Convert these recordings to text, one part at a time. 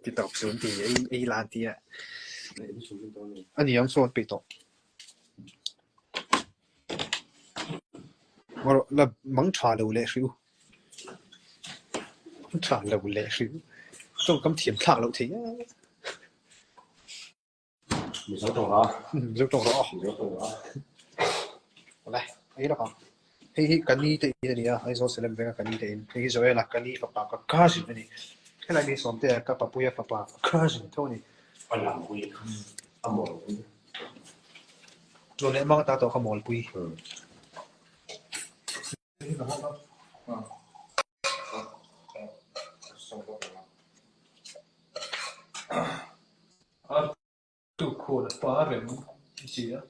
Ti tawp chu an ti ei ei la an ti a. A ni ang saw an peih tawh. Maw la mang tha lo leh hriu. Mang tha lo leh hriu. Tawngkam thiam thlak loh thei a. Mizo tawng rawh. Mizo tawng rawh. Mizo tawng rawh. Awle, ei lawk ang. Hei hi ka ni te in a ni a, Aizawl Salem venga ka ni te in. Hei hi Joel-a ka ni fapa ka cousin a ni. Helai mi Sawmtea ka papuia fapa ka cousin tho a ni. A lam pui, a mawl pui. Tun leh mang ata tawh ka mawl pui. Tukkhun a pa rem i ti a.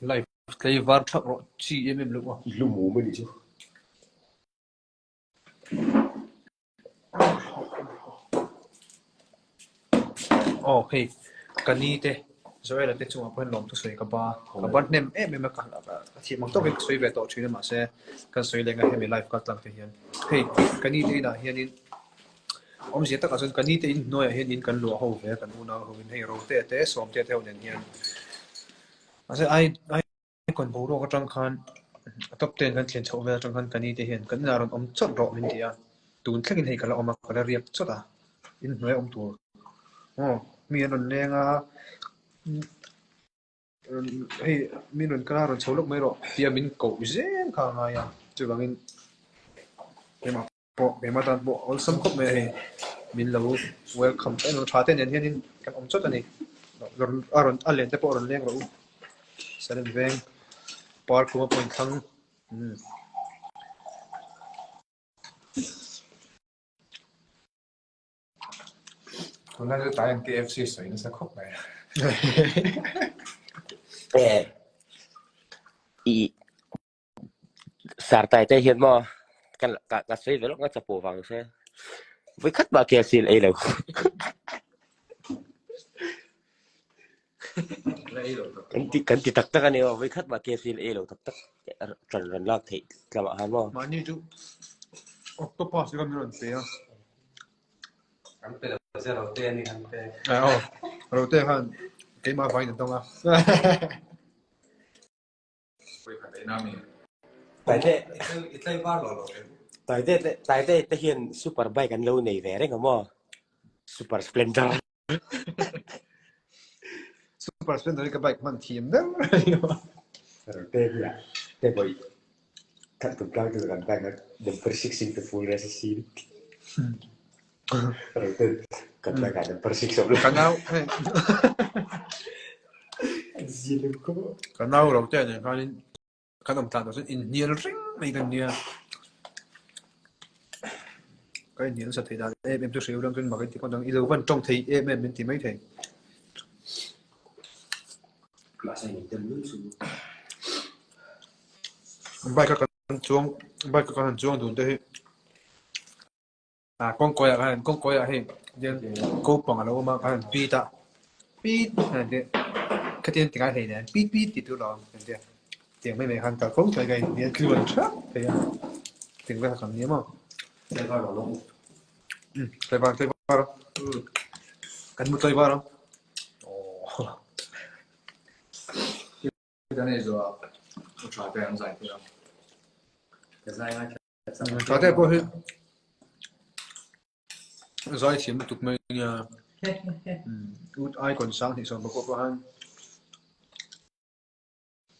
Live tlaivar thak rawh chi em em loh a. Lu mum a nih chu. Aw hei ka ni te Joel-a te chungah pawh hian lawmthu sawi ka ba ka ba hnem em em a ka ka thiam ang tawkin ka sawi ve tawh thin a mahse kan sawi leng a hemi live kal tlang te hian hei ka ni te inah hianin awmzia takah chuan ka ni te in hnuaiah hian in kan luah ho ve a kan unau ho in hei Rotea te Sawmtea te ho nen hian mahse ai ai Kan boruak atang khan a top ten kan thlen chhoh vel atang khan ka ni te hian kan inah rawn awm chawt rawh min ti a, tun thlengin hei ka la awm a, ka la riak chawt a, inhnuai a awm tur. Aw, mi an rawn leng a, hei mi rawn kal a, rawn chho lawk mai rawh tia min koh zel kha a ngai a, chuvangin keimah pawh keimah tan pawh awlsam khawp mai a hei, min lo welcome em em a, tha te nen hianin kan awm chawt a ni, a rawn a len te pawh a rawn leng rawh u, Salem veng park kuma pawh inthlang umm. Tunlai chu tlai an KFC sawi nasa khawp mai. Eh, i Sartai te hian maw ka ka ka sawi ve lawk nga chapo vang se. Voi khat mah KFC la ei lo. La ei lo tak. Kan ti kan ti tak tak ani aw voi khat mah KFC la ei lo tak tak ran ran lak theih tlamah han maw. Mahni chu octopus te kha min rawn pe a. Kan pe lo che rote ani kan pe. Aw rote khan keimah vangin an dawng a. Taite te hian super bike an lo nei ve reng a maw? Super Splendor. Super Splendor hi ka bike hman thiam ber Te hi te pawh khat tum tlang chu kan bike a number 6 in ka full rest a si. Rote kan bike ah number 6 awm lo. Ka nau hei. Ka nau rote nen khanin kan awm tlan tawh chuan inhnial reng mai kan nia. Ka inhnial nasa thei dan em em chu hriau lam chuan mak in ti phawt ang i lo van tawng thei em em min ti mai thei. Bike a kan chuang bike a kan han chuang dun te hi Ah kawngkawi ah khan kawngkawi ah hei hian kopang a lo awm a khan pit a pit an ti khatiang ti ngai hlei nen pit pit tih tur lo awm an tia tiang mai mai khan kal fo thei ka inhnial tluan thap thei a tiang vel kha kan nia maw um tlaivar tlaivar kan mu tlaivar ang aww. Kan ei zawh ah u tha te an zai tir ang. Ka zai ngai Tha te pawh hi zai thiam lutuk mai nia. Ut icon sang hnih sawm pakua pawh khan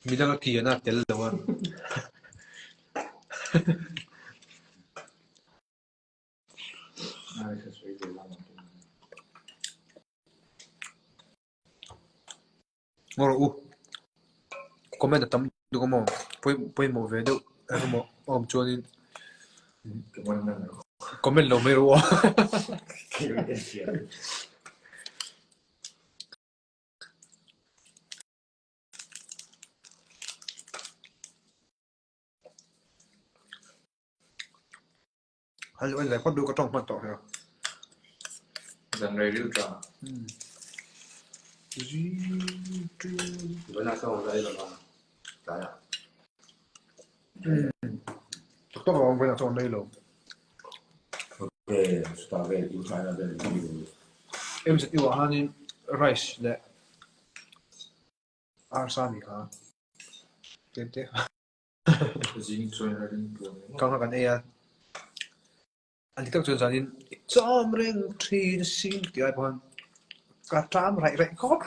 midang a kian a tel lo a. Ngaw rawh u. Comment a tam deuh a maw? Pawimawh ve deuh emaw a awm chuanin comment lo mai rawh u aw. Hal en leh phawt duh ka tawng hman tawh hleuh. Zan rei ril tang. Vawiin ah sawn zai lo a tlai ah. Tak tak awm vawiinah chuan an rei lo. Okay, chutah vel in China vel in ni lo. MZU ah hianin rice leh arsa ni kha tlem te kha. Zing chuan a ring tluan emaw. Kang kha kan ei a. An ti tak chuan zanin i chawm reng thin sin tih ai pawh khan ka ṭam raih raih khawp.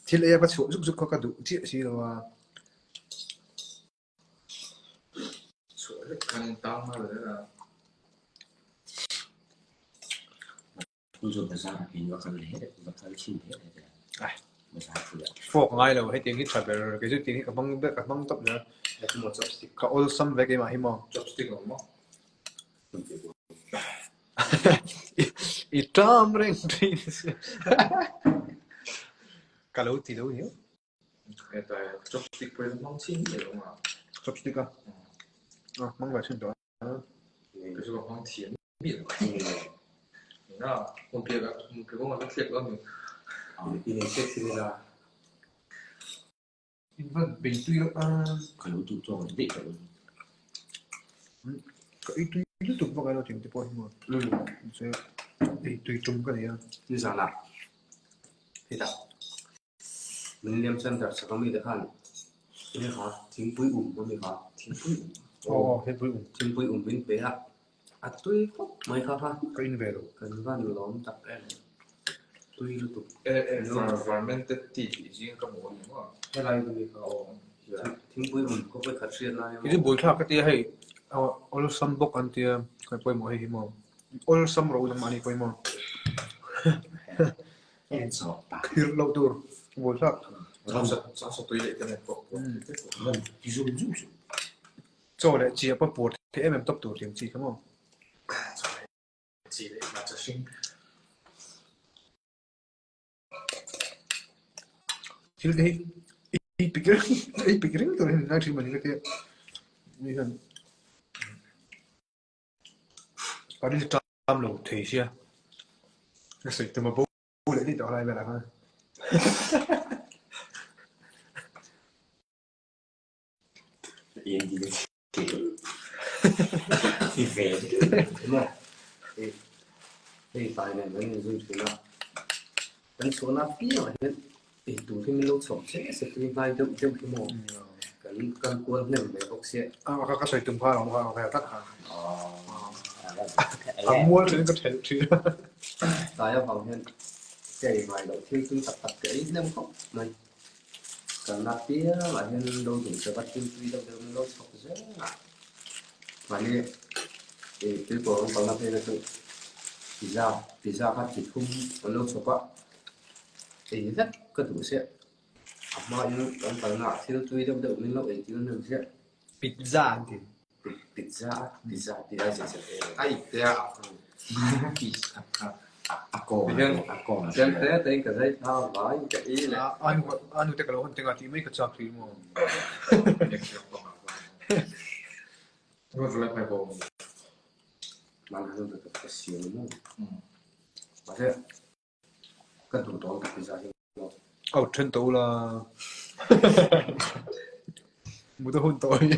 Thil ei a ka chhuah zuk zuk kha ka duh chiah si lo a. Chhuah hlek khan in tang nghal zel a. Chu bazar ah in va kal leh va kal chhin leh leh teh a. Bazar pui ah. Fork ngai lo hetiang hi tha ber kei chu tiang hi ka hmang ber ka hmang tawp zel. Emaw chopstick. Ka awlsam ve keimah hi maw. Chopstick a awm maw? I ṭam reng ṭhin si. Ka lo ti lo ni. Hetai chopstick pawh hi hmang chhin ngei lo ma. Chopstick a? Ah hmang ve chhin tawh a. Kei chu ka hmang thiam mi lo. Na hmun piak ah hmun piak kawng ah ka thliak lo mi. I nei sek si nila. In van bei tui lo a. Ka lo duh tawk ang daih tawh lo. Ka ei tui lutuk vak elo ting te pawh hi maw. Mahse ei tui tum ka nei a. Nizan ah hetah Millennium Center chak ami te khan enge kha thingpui um ami kha thingpui um Aw aw thingpui um. Thingpui um min pe a, a tui khawp mai kha kha. Ka in ve lo. Kan van lawm tak em. Tui lutuk. E e fermented tea tih zing ka hmu a ni maw? Helai ka mi kha aw. Thingpui um khaw pawh i khat hriat lai a maw? Kei chu buaithlak ka tia hei awlsam bawk an tia ka pawimawh hei hi maw. Awlsam ro nangmah ni pawimawh. Khirh loh tur buaithlak. Chaw leh chi a pawh pur theih em em tawp tur tiang chi kha maw. Thil te hi ei pik reng ei pik reng tur hian ngai thin mawni ka tia. Mi hian ka rilru tam lo thei sia. Ka sawi tum a bo leh daih tawh lai velah khan. Hei tlai nen kan inzui thin a, kan chhuahna apiangah hian ei tur hi min lo chhawm che se tui hnai deuh deuh hi maw kan kal kual hnem ve bawk sia. Ka sawi tum kha a awm kha a tak kha. A mual thin ka thelh thin. Tlai avang hian ka ei ngai loh thil tui tak tak ka ei hnem khawp mai. Kalna apiangah hian lo duh che va thil tui deuh deuh min lo chhawk zel a. Mahni ih tuipawh rawng kalna phei kha chu pizza pizza kha chi thum an lo chhawp a, ei vek ka duh sia. A hmain kan kalnaah thil tui deuh deuh min lo ei tir hnem sia. Pizza an ti. Pizza pizza tih ai zet zet e. A ip te a pizza kha. A kawng a kawng a Chiang te te in ka zai thla vai ka i le. Anu anu te ka lo hawn teng a tih mai ka chak tih maw. Man han ka ka siam maw. Mahse ka duh tawh ka pizza hi. Au then to la. Mu ta hun tawh hi.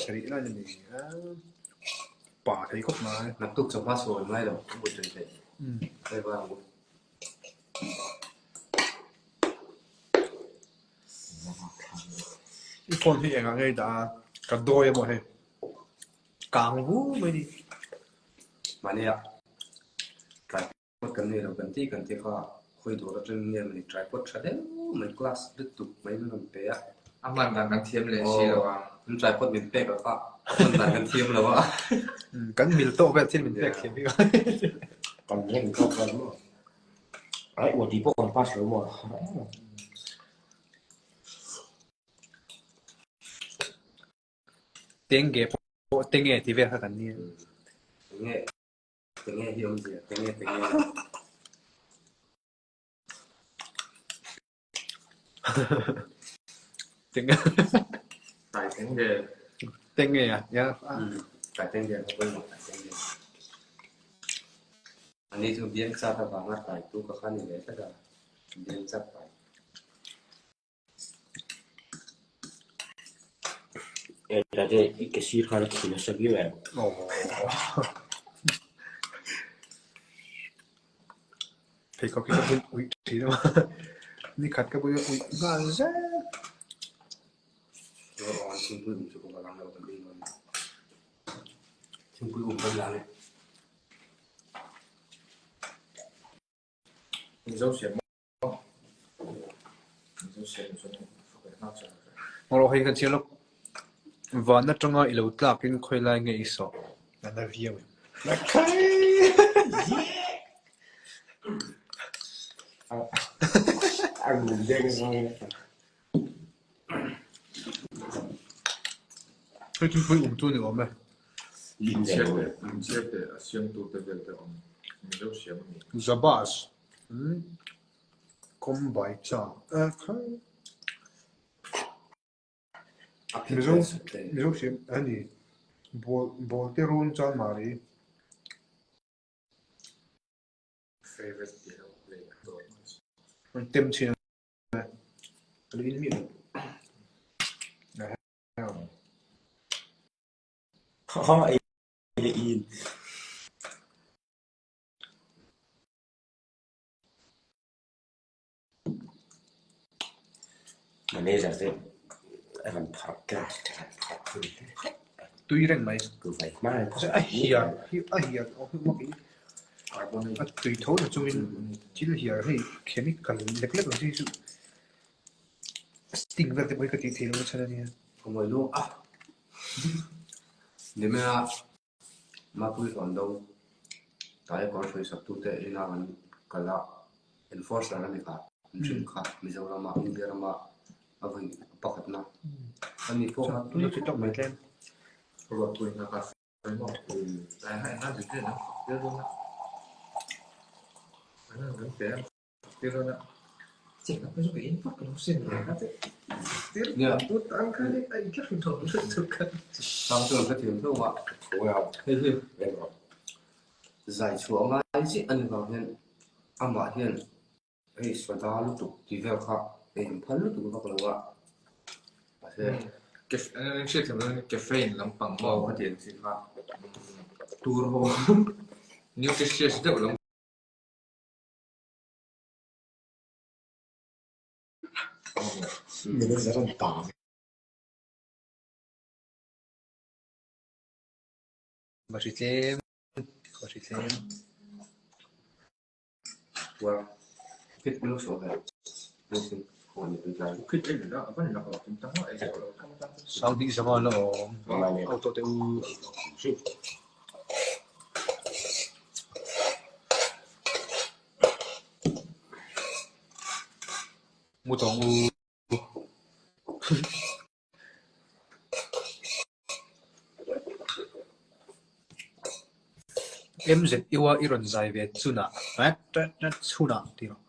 Sarih lai a ni a, pa thei khawp mai. Naktuk chawhma sawi ngai lo, ka hmu tui theih. Hei va ang u. I phone hi engah nge i dah a, ka dawi emaw hei. Kang vu mai ni. Mahnia Tripod kan nei lo kan tih kan ti kha khawi dawr atangin nge mawni tripod tha deuh mai class lutuk mai min rawn pe a. A hman dan kan thiam leh si lo a. An tripod min pek a kha a hman dan kan thiam lo a. Kan mil tawk vel thil min pek thiam hi ka. Kan reng tawk vel maw. Ai uah tih pawh kan pass lo maw. Tenge pawh tenge ti vel kha kan nia. Tenge Tenge hi awmzia, tenge tenge. Tenge. Tai tenge. Tenge a, ya. Tai tenge, ka pawimawh tai tenge. Ani chu biang chak avanga tlaitu ka kha ni ve tlat a, biang chak tlai. Tate i ke sir khan a thi nasa viau em? Pheikhawk hi ka bun uih thin a, nikhat ka bun a uih nghal zel. Thingpui um chu ka va lang lo kan ding dawn. Thingpui um kan lang e. Mizo siam maw? Mizo siam chuan fak leh nghak chak a. Ngawrh hei kan chhiar lawk. Van atanga i lo tlakin khawi lai nge i sawh? A na viau em? A ngum deng zawng in. Hei thingpui um chu ni awm e. Inchhiar teh a siamtu te vel te awm mizo siam a ni. Zabas Kombai cha Mizo Mizo siam a ni. Bawl bawl te run chan mari. Favorite tih lo play a dawn. Tem chhin Ha ei leh in. Manager te a rawn phar class te rawn phar phun hlek. Tui reng mai. Ku vai hma A hiar a hiar a tui tho na chungin thil hiar hei chemical lek lek ang chi chu sting vel te pawh hi ka tih theih loh chhan a nia. Ka ngawi luak a, Nimela Mapui hlawn do tlai kawr hruai sak tute ina kan kal a, enforcer a ni kha, an hrim kha Mizorama India rama a vawi pakhatna a ni pawh kha tui khawp mai. Ruatpui hna ka sawi maw? Tlai hna eng a zirtir an fak tir dawn a, an han pe a. Sang chuan ka thiam hlauh a, hei hi zai chhuah ngai chiah a ni vang hian amah hian hei soda lutuk tih vel kha ei an phal lutuk vak lo a, mahse Caffeine lampang maw ka ti ang chi kha tur ho nutritious deuh lam. Manager an tam. Va hri tlem, va hri tlem. Sang hnih zanga la awm. Auto te u. Mu tawng u. MZU a i rawn zai ve chunah chhunah tih rawh.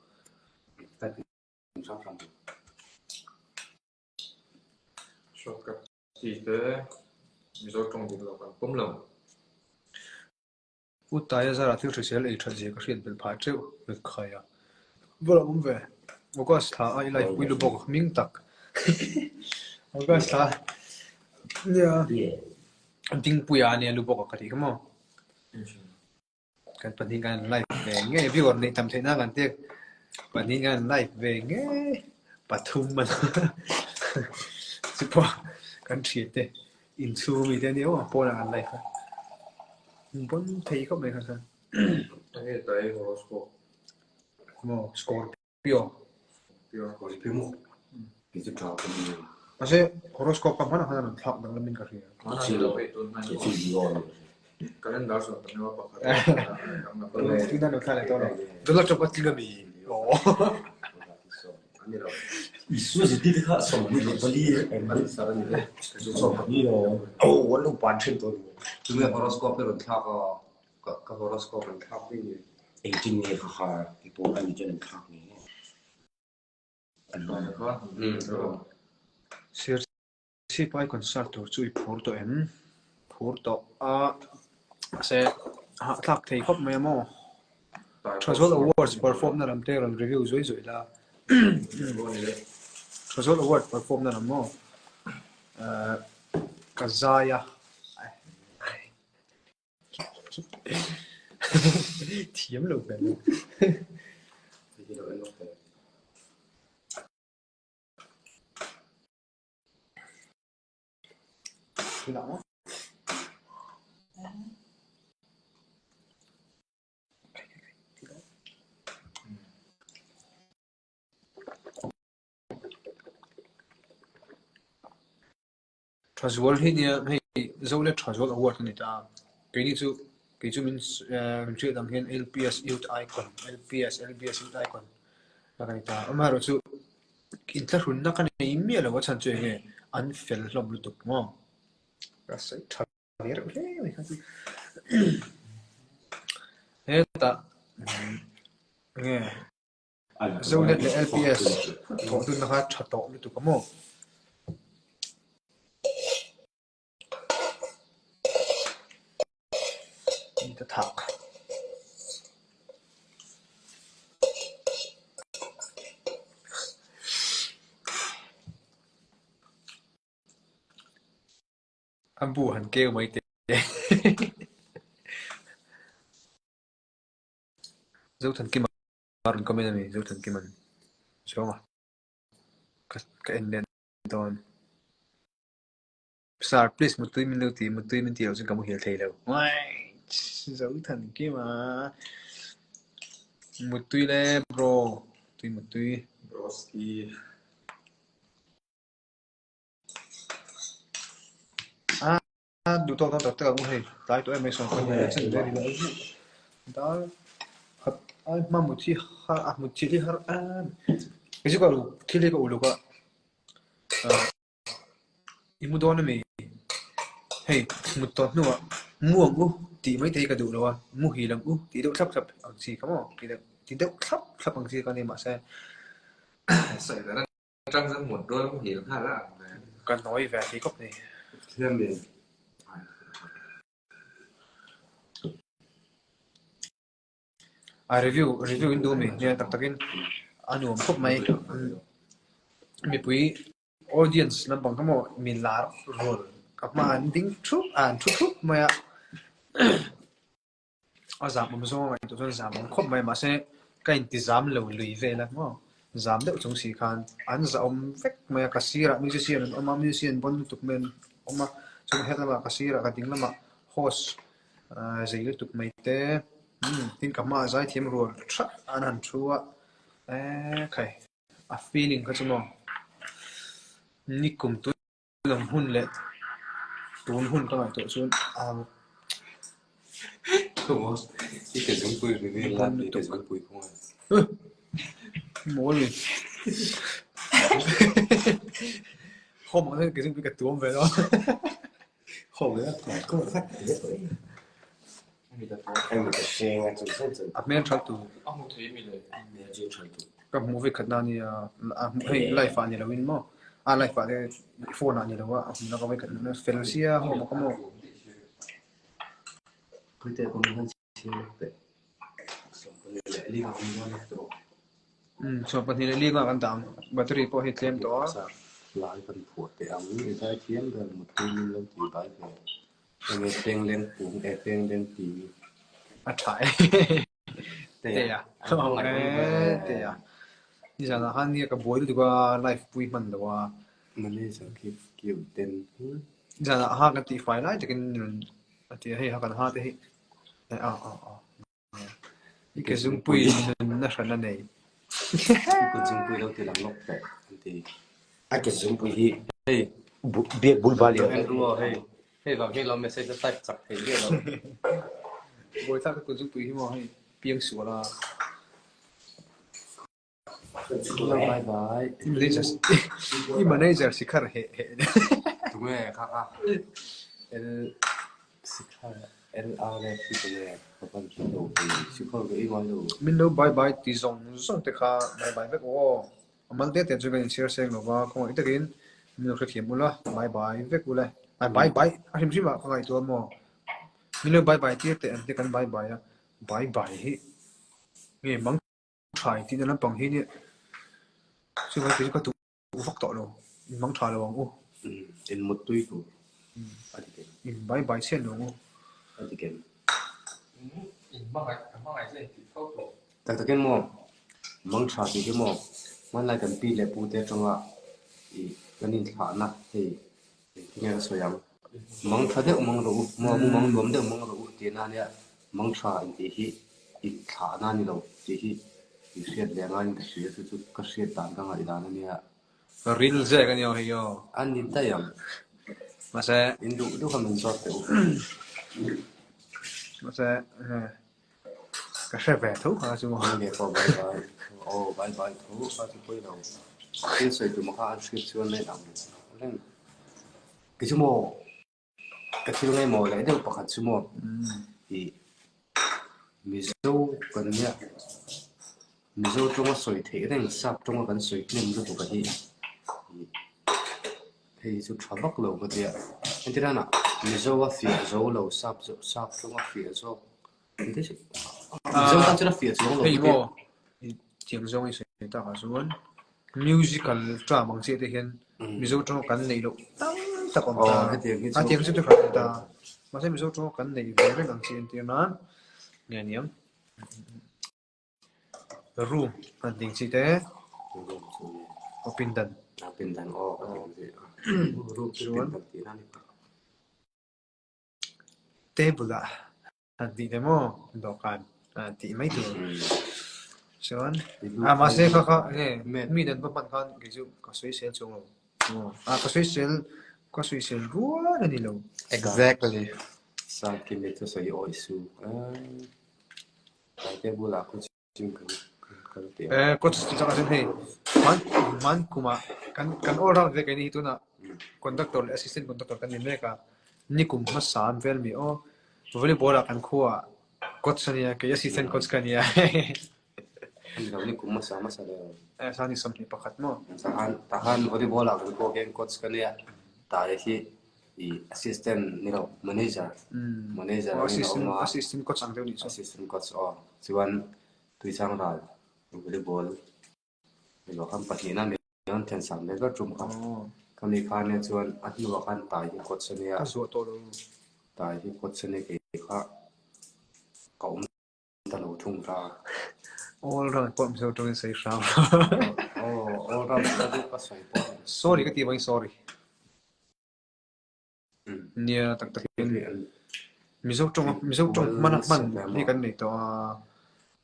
Shortcut tih te Mizo tawng dik lo kan pawm lo. U Taia zarah thil hrisel ei that zia ka hriat belh phah teuh vet khai a. Va lo awm ve. August thla a i life pui lu bawk hming tak. August thla nia Dingpuia ania lu bawk a ka tih kha maw. Kan pahnih kan live ve ngei viewer neih tam theih nan kan tia pahnih kan live ve ngei pathum a chupawh kan thian te inchhung mi te ania aw pawnah kan live a pawn thei khawp mai kha khan. Enge tai horoscope? Maw Scorpio. Scorpio maw? Kei chu tha ka ni. Mahse horoscope ka hmanah khan a rawn thlak danglam in ka hria. Calendar sawn kan hmu a pakhat Tuna lo thla leh tawh lo. Donald Trump a tling a mi? Isua zirtir te kha 20 leh pali ni lo. Oh, an lo pan thin tawh ni. Tunge horoscope hi rawn thlak a, ka horoscope rawn thlak daih ni. Engtin nge kha kha ti pawh a ni chuan an thlak ngei ngei. Sir Sipai concert tur chu i phur tawh em? Phur tawh a, mahse hahthlak thei khawp mai a maw? Thazawl Awards perform na lam te rawn review zuai zuai la. Thazawl Award perform na lam maw? Ka zai a. Thiam lo hmel. Thazual hi nia hei Zole Thazual Award a ni ta a, keini chu kei chu min min hriat ang hian LPS Youth Icon LPS LBS Youth Icon a ka ni ta a, amaherawhchu inthlahrunna ka nei miah lo a chhan chu eng nge an fel hlawm lutuk maw? Ka sawi tha ve reuh hle mai kha chu. Hetah nge Zonet leh LPS thawh dunna kha tha tawh lutuk a maw? Ka thak. A bu han keu mai teh. Zothankima rawn comment a ni, Zothankima'n zawnga ka ka en let dawn. Sir, please mutui min lo ti, mutui min tih loh chuan ka muhil thei lo. Zothankima mutui le bro, tui mutui. Broski. Duh tawk dawn tak tak ang u hei, tlai tawh em mai sawn kan nia chen vel ila dar khat ai hma mut hi har a mut thil hi har em kei chu ka uluk thil hi ka uluk a i mu dawn ami hei mut tawh hnuah mu ang u tih mai te hi ka duh lo a muhil ang u tih deuh thlap thlap ang chi kha maw ti deuh thlap thlap ang chi ka ni mahse Atang chuan mut rual muhil nghal a ang ve. Ka nawi ve thei khawp ni. Thiam em? A review review in duh mi nia tak takin a nuam khawp mai. Mipui audience lampang kha maw mi lar rawl ka hma an ding thup a an thu thup mai a. A zam awm zawng a ngaihtuah chuan zam awm khawp mai mahse ka inti zam lo lui vel a maw zam deuh chung si khan an za awm vek mai a ka sirah musician an awm a musician bawn lutuk mai an awm a chuan he lamah ka sirah ka ding lamah host ah zei lutuk mai te umm tin ka hmaah zaithiam rual that an han thu a eee khai a feeling kha chu maw nikum tun Lam hun leh tun hun ka ngaihtuah chuan ang Mawl ni. Hom ang ke zungpui ka tuam ve lo. Hom le. A hmel tha tu. Ka hmuh ve khat na nia hei live ah ni lo in maw a live ah te phone ah ni lo a a hmuh na ka ve khat na fel sia hom ka maw. 22 leh li nga kan dah ang battery pawh hei tlem tawh a. Lai kan phuah teh ang i zai thiam ber mutui min lo ti bai ve. Enge pengleng pung e pengleng ti. A tha e. Tea. Tea. Nizanah khan nia ka buai lutuk a live pui hman lo a. Manager khi kiu ten hi. Nizanah ha kan tih fai lai takin rawn a ti a hei ha kan ha te hi. A a a. I ke zungpui nunna hran a nei. I kut zungpui lo ti lang lawk teh an ti. A ke zungpui hi hei biak bul bal lian en ruo hei hei vang hi lo message a type chak thei miah lo. Buaithlak ka kut zungpui hi maw hei piang sual a. Bye bye. I manager i manager sikhar heh heh. Tunge kha kha L sikhar L R F hi tunge ka van hre lo thei sikhar ka i ngai lo. Min lo bye bye ti zawng zawng te kha bye bye vek aw. A mal te te chu kan inchhir seng lo va khawngaih takin min lo hrethiam ula bye bye vek ule. Ai bye bye a hrim hrim ah ka ngaihtuah maw. Min lo bye bye tir teh ang te kan bye bye a bye bye hi. Nge mang tha in tihna lampang hi nia chuvang kei chu ka duh vak tawh lo in mang tha lo ang u. In mut tui tur a ti kem. In bai bai chiah lo ang u. A ti kem. In hmangaih ka hmangaih che in tih fo tur. Tak takin maw mang tha tih hi maw hmanlai kan pi leh pu te atanga ih kan inthlahna hei engtin nge ka sawi ang mang tha deuh mang rawh u maw mumang nuam deuh mang rawh u tih na ania mang tha intih hi inthlahna a ni lo tih hi i hriat ve ngaiin ka hria chu chu ka hriat dan ka ngaih dan ania. Ril zek a ni aw hei aw. A ni daih ang. Mahse. In duh duh a min zawt teh u. Mahse ka hre ve tho kha chu maw. Nge pawh bye bye. Aw bye bye tho kha chu pawi lo. Thil sawi tum kha an hriat chuan a inang reng. Kei chu maw ka thil ngaimawh leh deuh pakhat chu maw ih Mizo kan nia Mizo tawnga sawi theih reng sap tawnga kan sawi hnem lutuk a hi ih hei chu tha vak lo ka tia entirana Mizo a fiah zo lo sap sap tawnga fiah zawk Mizo tan chuan a fiah chuang lo Hei maw thiam zawng i sawi tak ah chuan musical term ang chiah te hian Mizo tawng kan neih loh tam tak awm ta. A thiam chu kha awm ta. Mahse Mizo tawng kan neih ve reng ang chiah entir nan nge aniang room han ding chi te aw pindan. Pindan aw room chu pindan tih na ni. Table ah Han tih te maw dawhkan tih mai tur chuan a mahse kha kha nge mi dan va hman khan kei chu ka sawisel chuang lo a ka sawisel ka sawisel rual a ni lo. Exactly. Sir Kimi thusawi awi su Taite bulah khu Eh coach chu chak a chuan hei hman hman kumah kan kan all round vek a ni hi tunah conductor leh assistant conductor kan ni mek a nikum hmasa an vel mi aw volleyball ah kan khuaah coach a nia kei assistant coach ka nia Nikum hmasa hmasa leh Eh sani 21 maw Tahan tahan volleyball ah kan khuaa hian coach ka nia tai hi i assistant ni lo manager manager oh assistant assistant coach ang deuh nih chu assistant coach aw chuan tuichang ral volleyball ilo khan pahnihna mi an then sak leh ber tum kha khami khan nia chuan a hnuah khan tai hi coach ania ka zuah tawh lo tai hi coach ania kei kha ka awm ta lo thung ta. All round pawh Mizo tawngin sawi hram. Oh, all round ka duh ka sawi pawh. Sorry ka ti vangin sorry. Nia tak tak in Mizo tawng Mizo tawng hman a hman hi kan nei tawh a.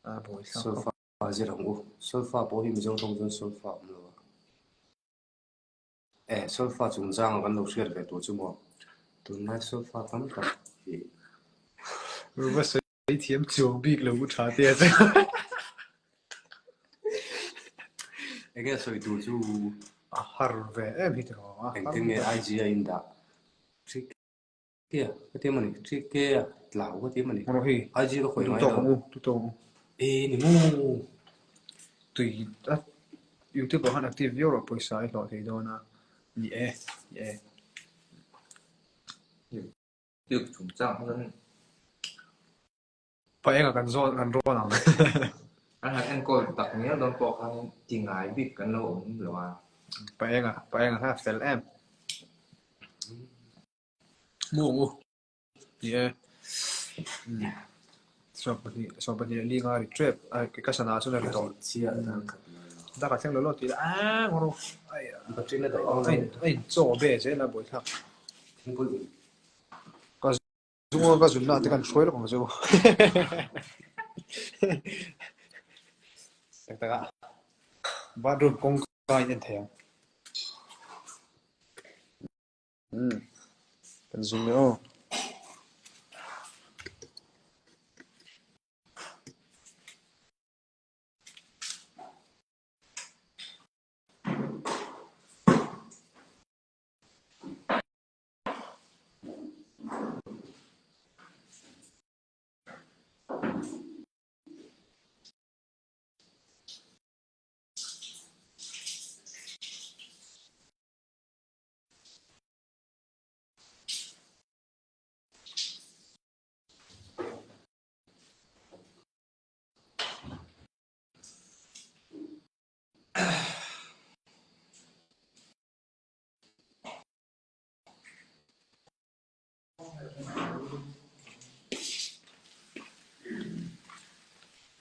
A buai thlak. Solfa zir ang u. Solfa pawh hi Mizo tawng chuan solfa awm lo a. Eh, solfa chungchang kan lo hriat ve tur chu maw. Tunlai solfa tam tak hi. Ruva sawi I thiam chuang bik lo u tha te a che. Enge sawi tur chu? A har ve em hi tiraw a. Engtin nge IG a in dah? 3K a ka ti em a ni? 3K a tlau ka ti em a ni? Rawh hi. IG ka khawih ngai lo. Duhtawk ang u, duhtawk ang u. E ni maw? Tui a YouTube ah khan active viau rawh pawisa i hlawh thei dawn a. Ni e, ni e. Tube chungchang hian Pa enga kan zawn kan rawn ang. An han enkawl tak ngial dawn pawh khanin ti ngai bik kan lo awm lo a. Pa enga, pa enga kha a fel em. Mu ang u. Ni e. 22 leh li nga ri tep. Ai ka sana chuan a ri tawh. Dak a thleng lo lo tih la a ngawr ai a in chaw be zel a buaithlak. Ka zunga ka zunna te kan hruai lawk ang chu. Tak tak a bathroom kawngka in en thei ang. Kan zung leh aw.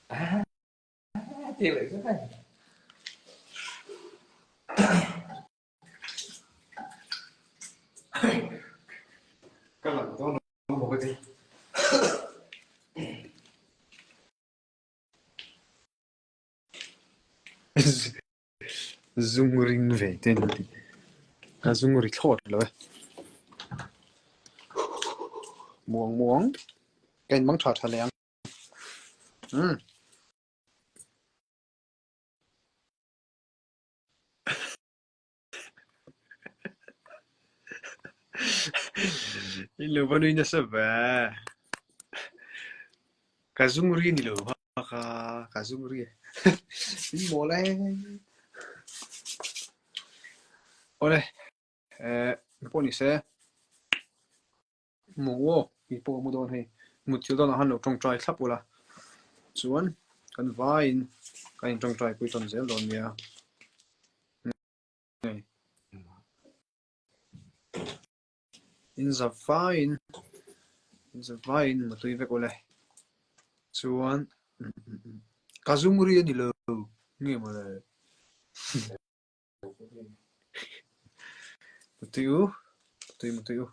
Ti leh zet a ni. Ka lang dawn lo maw ka ti. Zung ring ve te an ti. A zung ri thlawt lo e. Muang muang. Ka inmang tha tha leh ang. Umm. In lo va nui nasa ve. Ka zung ri ni lo ka ka zung ri. In mawl e. Awle, eh, pawh ni se. Mu aw, tih pawh a mu dawn hei. Mutthilh dawnah khan lo tawngtai thlap ula, chuan kan vaiin kan intawngtai pui tawn zel dawn nia. Hei. In za vaiin, in za vaiin mutui vek ule. Chuan, ka zung ri a ni lo, nge mawle. Mutui u, mutui mutui u.